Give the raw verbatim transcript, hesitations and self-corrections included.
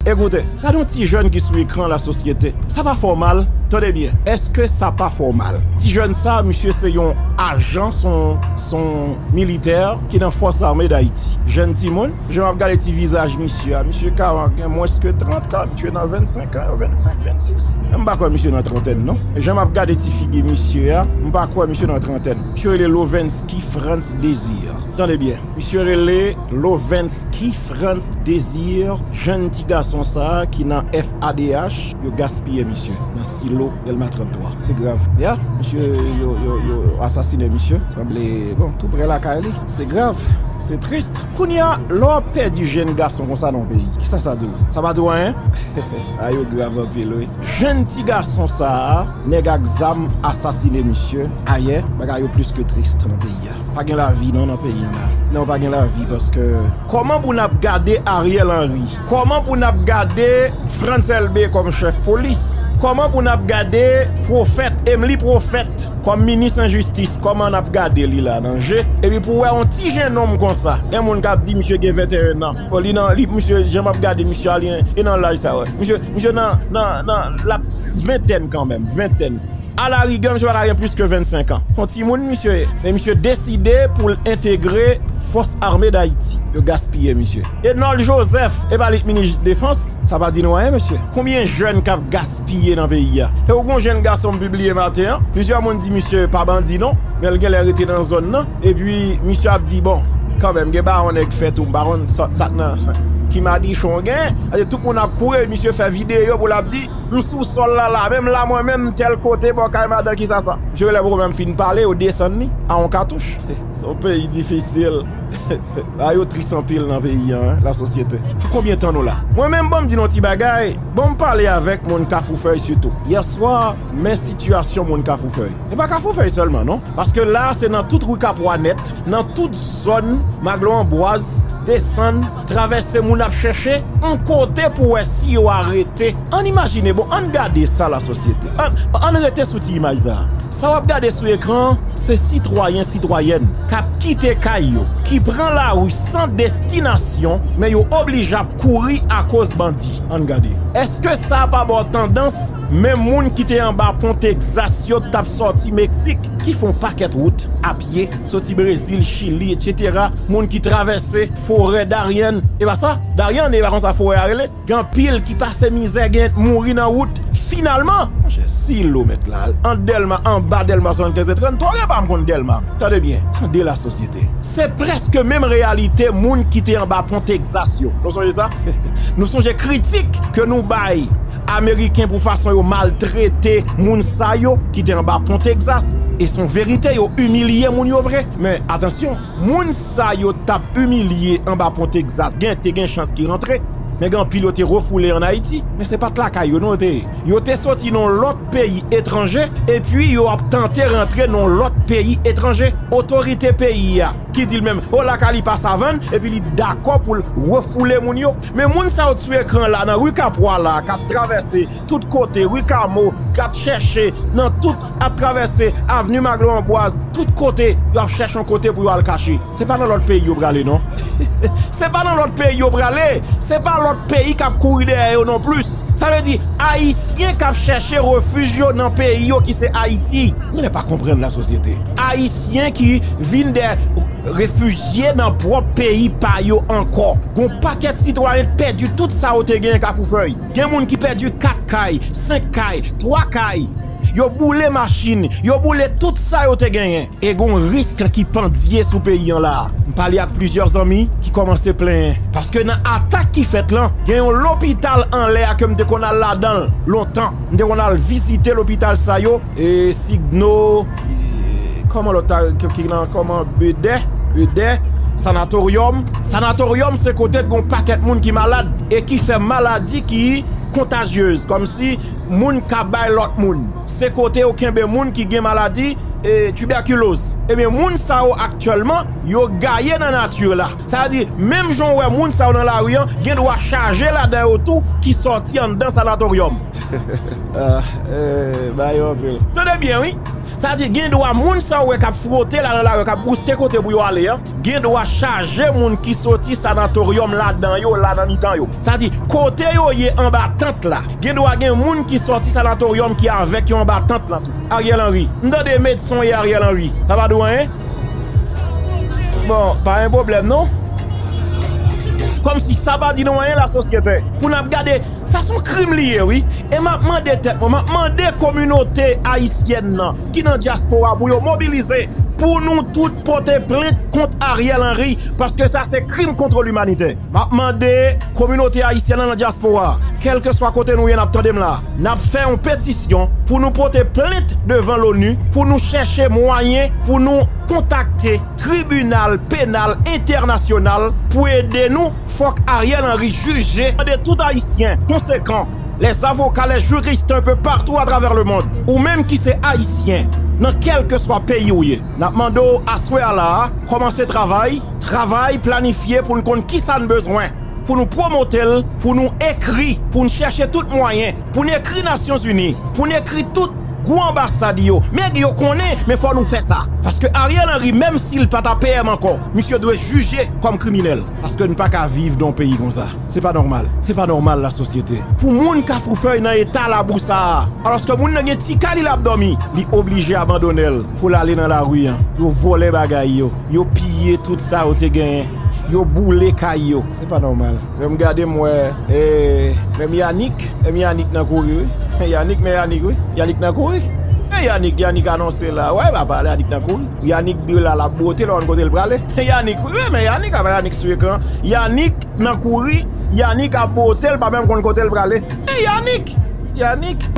Ekoute, gade yon ti jèn ki sou ekran la sosyete. Sa pa fè w mal? Tande byen. Èske sa pa fè w mal? Ti jèn sa, misye se yon ajan, son, son militè ki nan Fòs Ame Dayiti. Jèn timoun, jan m ap gade ti vizaj misye a, misye ka gen mwens ke trant an, misye nan vennsenk an, vennsenk, vennsis. M pa kwè misye nan trantèn, non. Jan m ap gade ti figi misye a, m pa kwè misye nan trantèn. Misye rele Lovensky Frantz Désir. Tande byen. Misye rele Lovensky Frantz Désir, jèn ti gason sa a ki nan F A D H, yo gaspiye misye nan silo Dèlma trant twa. Se grav. Ya, misye, yo, yo, yo asasine misye. Sanble, bon, tou prè lakay li. Se grav. Se tris. Kounye a, lè w ap pèdi jèn gason konsa nan yon peyi, kisa sa di w? Sa pa di w anyen? A, yo grav anpil, wi. Jèn ti gason sa a, nèg ak zam asasine misye. Ayè, bagay yo plis ke tris nan peyi a. Pa gen lavi non nan peyi an la. Non, pa gen lavi paske kòman pou n ap gade Ariel Henry? Kòman pou n ap gade Frantz Elbé kòm chèf polis? Kòman pou n ap gade Pwofèt, Emely Pwofèt kòm minis enjistis? Kòman n ap gade li la nan je? Epi pou wè yon ti jennonm konsa, yon moun k ap di misye gen venteyen an. Bon, li nan, li, misye, jan m ap gade misye a, li, li nan laj sa, wè. Misye, misye nan, nan, nan, l ap ventèn kanmenm, ventèn. Alarigè, misye pa ka gen plis ke vennsenk an. Se yon timoun, misye ye. Men misye deside pou l entegre Fòs Ame Dayiti. Yo gaspiye misye. Enol Joseph, e pa li k minis defans? Sa pa di nou anyen, mesye. Konbyen jèn k ap gaspiye nan peyi a? E w gon jèn gason m pibliye maten an. Plizyè moun di misye pa bandi non, men l genlè rete nan zòn nan. Epi misye ap di, bon, kanmenm, gen bawon nèg fè tou, m pa konn sa, sa k nan, sa, ki madichon w gen. Tout moun ap kouri, misye fè videyo pou l ap di, m sou sòl la, la menm la, mwen menm, tèl kote, bò kay madan, kisa sa. Misye genlè poko menm fin pale, yo desann li a yon katouch. Se yon peyi difisil. Bagay yo tris anpil nan peyi an, lasosyete. Pou konbyen tan nou la? Mwen menm, ban m di nou yon ti bagay, ban m pale avèk moun Kafoufèy sitou. Yèswa, men sitiyasyon moun Kafoufèy. E pa Kafoufèy sèlman, non. Paske la, se nan tout ri Kapwa nèt, nan tout zòn Maglo Anbwaz, desann, travèse, moun ap chèche yon kote pou wè si yo arete. Ann imajine, bon, ann gade sa, lasosyete. Ann, ann rete sou ti imaj sa a. Sa w ap gade sou ekran an, se sitwayen, sitwayèn k ap kite kay yo, ki pran lari san destinasyon, men yo oblije ap kouri akoz bandi. Ann gade. Èske sa pa ba w tandans, menm moun ki te anba pon Tegzas yo t ap sòti Meksik, ki fè yon pakèt wout a pye, soti Brezil, Chili, etsetera, moun ki travèse forè Darien, e pa sa? Darien, e pa konsa forè a rele? Gen anpil ki pase mizè, gen mouri nan wout. Finalman, monchè, silo mèt la, ant Dèlma, anba Dèlma swasannkenz e trannto, gen pa m konn Dèlma. Tande byen, tande lasosyete. Se prèske menm reyalite moun ki te anba pon Tegzas yo. Nou sonje sa? Nou sonje kritik ke nou bay Ameriken pou fason yo maltrete moun sa yo ki te anba pon Tegzas. E se yon verite, yo imilye moun yo vre. Men atansyon, moun sa yo t ap imilye anba pon Tegzas, gen, te gen chans ki rantre, men gen anpil yo te refoule ann Ayiti. Men se pa t lakay yo non yo te ye. Yo te soti nan lòt peyi etranje, epi yo ap tante rantre nan lòt peyi etranje. Otorite peyi a ki di l menm, o, lakay li pa savann, epi li dakò pou l refoule moun yo. Men moun sa yo t sou ekran la, nan ri Kapwa la, k ap travèse tout kote, ri Kamo, k ap chèche nan tout, ap travèse avni Maglo Anbwaz, tout kote, yo ap chèche yon kote pou yo al kache. Se pa nan lòt peyi yo prale, non. Se pa nan lòt peyi yo prale. Se pa lòt peyi k ap kouri dèyè yo non plis. Sa vle di, Ayisyen k ap chèche refij yo nan peyi yo ki se Ayiti. Mwen pa konprann lasosyete. Ayisyen ki vin dèyè refijye nan pwòp peyi pa yo ankò. Gon pakèt sitwayen pèdi tout sa yo te genyen Kafoufèy. Gen moun ki pèdi kat kay, senk kay, twa kay. Yo boule machin, yo boule tout sa yo te genyen. E gon risk ki pandye sou peyi an la. M pale ak plizyè zanmi ki kòmanse plenyen. Paske nan atak ki fèt lan, gen yon lopital anlè a ke m te konn al ladan l lontan. M te konn al vizite lopital sa yo. E Signo, e, kòman lòt la, ki, ki nan, kòman, Bedè, Bedè, Sanatoryòm. Sanatoryòm se kote k gon pakèt moun ki malad e ki fè maladi ki kontajyez, kòmsi moun ka bay lòt moun. Se kote yo kenbe moun ki gen maladi, e, tibèkiloz. Ebyen, moun sa yo aktyèlman, yo gaye nan nati la. Sa vle di, menm jan w wè moun sa yo nan lari an, gen dwa chaje ladan yo tou ki sòti anndan sanatoryòm. Ah, eh, ba yo anpil. Tande byen, wi. Sa di, gen dwa moun sa w wè k ap fwote la nan lari, k ap bouske kote pou yo ale an, gen dwa chaje moun ki soti sanatoryòm ladan yo, la nan mitan yo. Sa di, kote yo ye anba tant la, gen dwa gen moun ki sòti sanatoryòm ki avèk yo anba tant lan tou. Ariel Henry. M tande medsen w ye Ariel Henry. Sa pa di w anyen? Bon, pa gen pwoblèm non. Kòmsi sa pa di nou anyen, lasosyete. Pou n ap gade, sa se yon krim li ye, wi. E m ap mande tèt mwen, m ap mande kominote ayisyèn nan ki nan dyaspora pou yo mobilize, pou nou tout pote plent kont Ariel Henry, paske sa se krim contre l'humanité. M ap mande kominote ayisyèn nan nan dyaspora, kèlkeswa kote nou ye, n ap tande m la, n ap fè yon petisyon pou nou pote plent devan l'ONU, pou nou chèche mwayen pou nou kontakte tribinal penal entènasyonal pou ede nou. Fòk Ariel Henry jije. Mande tout Ayisyen konsekan, les avocats, les juristes un peu partout à travers le monde, ou menm ki se Ayisyen, nan kèlkeswa peyi w ye, n ap mande w aswè a la a, kòmanse travay, travay planifye pou n konn kisa n bezwen, pou nou pwomote l, pou nou ekri, pou n chèche tout mwayen, pou n ekri Nasyonzini, pou n ekri tout gwo anbasad yo. Men yo konnen, men fò nou fè sa. Paske Ariel Henry, menm si l pa ta P M ankò, misye dwe jije kòm kriminèl. Paske n pa ka viv nan yon peyi konsa. Se pa nòmal. Se pa nòmal, lasosyete. Pou moun Kafou Fèy nan eta labou sa a, alòske moun nan gen ti kay li l ap dòmi, li oblije abandone l pou l ale nan lari an. Yo vòlè bagay yo. Yo piye tout sa yo te genyen. Yo boule kay yo. Se pa nòmal. Men m gade m wè, e, menm Yanick, menm Yanick nan kouri, wi. Yanick, men Yanick, wi. Yanick nan kouri. E Yanick, Yanick anonse la. Wè, papa, Yanick nan kouri. Yanick de la, l ap bwote, l pa konn kote l prale. Yanick, wi, men Yanick, apa Yanick sou ekran. Yanick nan kouri, Yanick ap bwote, l pa menm konn kote l prale. E Yanick, Yanick.